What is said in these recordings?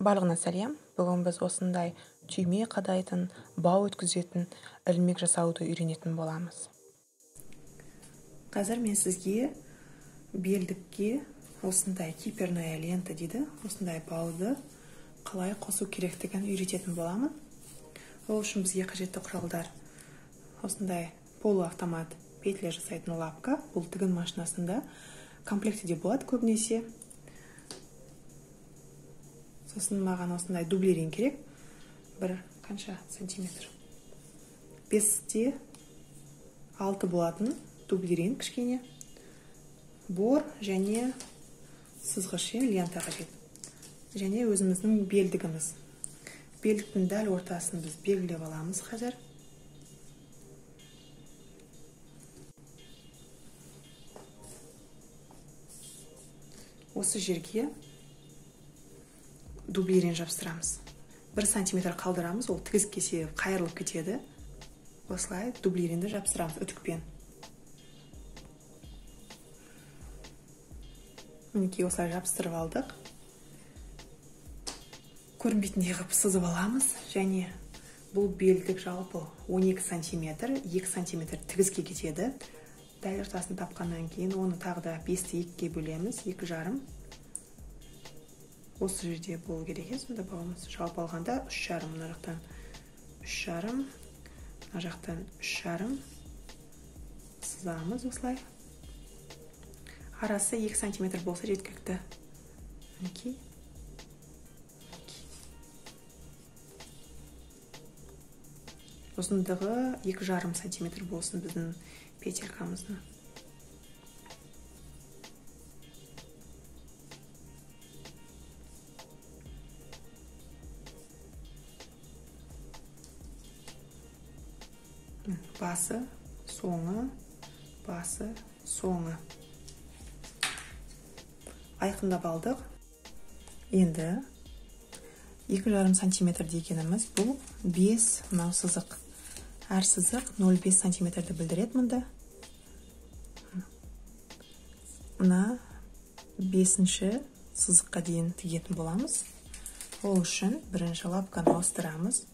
Барлығына сәлем. Бүгін біз осындай түйме қадайтын, бау өткізетін ілмек жасауды үйренетін боламыз. Қазір мен сізге белдікке осындай киперная лента дейді, осындай бауды қалай қосу керектігін үйрететін боламын. Ол үшін бізге қажетті құралдар: осындай полуавтомат петля жасайтын лапка, бұл тігін машинасында комплектіде болады көбінесе. Сосын маған осындай дублерин керек, бір қанша сантиметр, 5-6 болатын дублерин, кішкене бор және сызғыш, лента қажет. Және өзіміздің белдігіміз. Белдіктің дәл ортасын біз белгілеп аламыз қазір. Осы жерге дублерин жапсырамыз. 1 сантиметр қалдырамыз, ол тігіз кесе қайырылып кетеді. Осылай дублеринді жапсырамыз үтікпен. Мінекей осылай жапсырып алдық. Көрінбейтіндей қылып сызып аламыз. Және бұл белдік жалпы 12 сантиметр, 2 сантиметр тігізге кетеді. Дәл ортасын тапқаннан кейін оны тағы да 5-ті 2-ге бөлеміз, 2,5. Осы жерде болу керек екен, сонда бауымыз. Жалпы алғанда 3,5, мына жақтан 3,5, мына жақтан 3,5 сызамыз осылай. Арасы 2 сантиметр болса жеткілікті. Мінекей. Ұзындығы 2,5 сантиметр болсын біздің петелькамыздың. Басы, соңы, басы, соңы. Айқындап алдық. Енді 2,5 сантиметр дегеніміз бұл 5 мынау сызық. Әр сызық 0,5 сантиметрді білдіреді мұнда. Мына 5-ші сызыққа дейін тігетін боламыз. Ол үшін бірінші лапканы ауыстырамыз.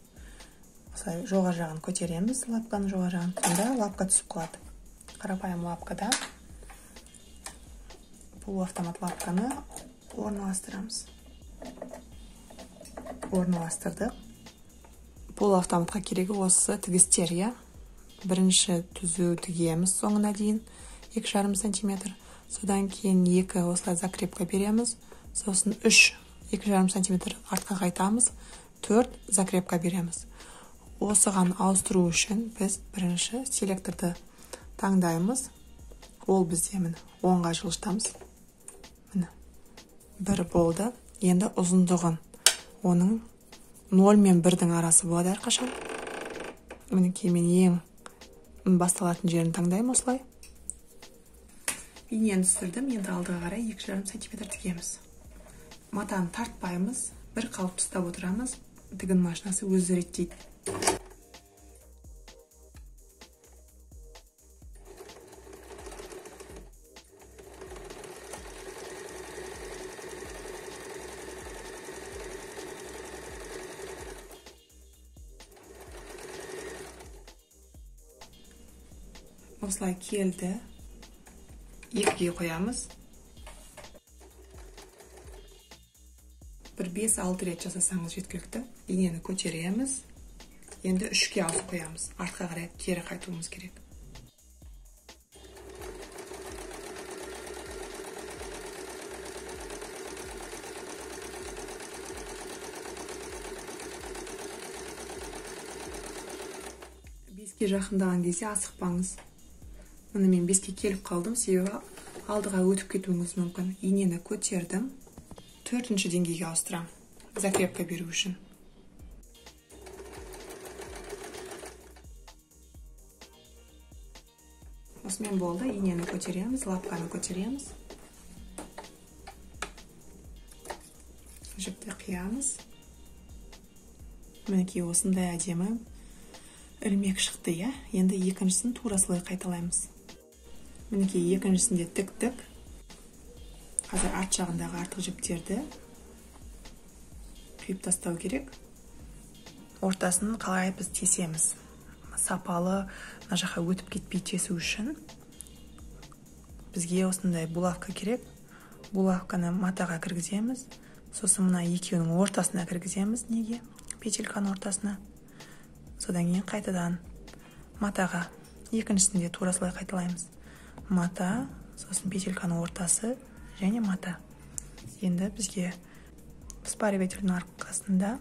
Осылай жоғары жағын көтереміз, лапканың жоғары жағын. Сонда лапка түсіп қалады. Қарапайым лапкада полуавтомат лапканы орналастырамыз. Орналастырдық. Полуавтоматқа керегі осы тігістер, иә. Бірінші түзу тігеміз соңына дейін 2,5 сантиметр. Содан кейін 2 осылай закрепка береміз. Сосын 3 2,5 сантиметр артқа қайтамыз. 4 закрепка береміз. Осыған ауыстыру үшін біз бірінші селекторды таңдаймыз. Ол бізде міне оңға жылжытамыз. Міне 1 болды. Енді ұзындығын оның 0 мен 1-дің арасы болады әрқашан. Мінекей мен ең басталатын жерін таңдаймын осылай. Инені түсірдім. Енді алдыға қарай 2,5 сантиметр тігеміз. Матаны тартпаймыз, бір қалыпты ұстап отырамыз. Тігін машинасы өзі реттейді. Осылай келді. 2-ге қоямыз. Бір 5-6 рет жасасаңыз жеткілікті. Инені көтереміз. Енді 3-ке алып қоямыз. Артқа қарай кері қайтуымыз керек. Беске жақындаған кезде асықпаңыз. Міне мен 5-ке келіп қалдым, себебі алдыға өтіп кетуіңіз мүмкін. Инені көтердім. 4-ші деңгейге ауыстырамын, закрепка беру үшін. Осымен болды. Инені көтереміз, лапканы көтереміз. Жіпті қиямыз. Мінекей осындай әдемі ілмек шықты, иә. Енді екіншісін тура солай қайталаймыз. Мінекей екіншісінде тіктік. Қазір арт жағындағы артық жіптерді қиып тастау керек. Ортасын қалай біз тесеміз? Сапалы мына жаққа өтіп кетпей тесу үшін бізге осындай булавка керек. Булавканы матаға кіргіземіз, сосын мына екеуінің ортасына кіргіземіз, неге? Петельканың ортасына. Содан кейін қайтадан матаға, екіншісінде тура солай қайталаймыз. Мата, сосын петельканың ортасы және мата. Енді бізге вспаривательдің арқасында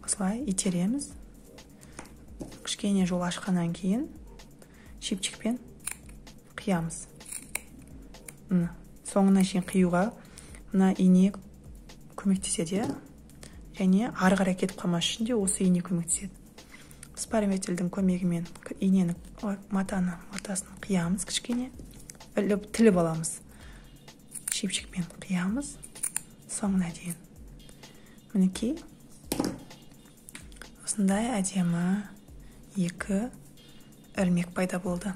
осылай итереміз. Кішкене жол ашқаннан кейін щипчикпен қиямыз. Мына соңына шейін қиюға мына ине көмектеседі, және ары қарай кетіп қалмас үшін де осы ине көмектеседі. Вспаривательдің көмегімен инені, матаны ортасын қиямыз, кішкене іліп тіліп аламыз. Щипчикпен қиямыз соңына дейін. Мінекей, осындай әдемі екі ілмек пайда болды.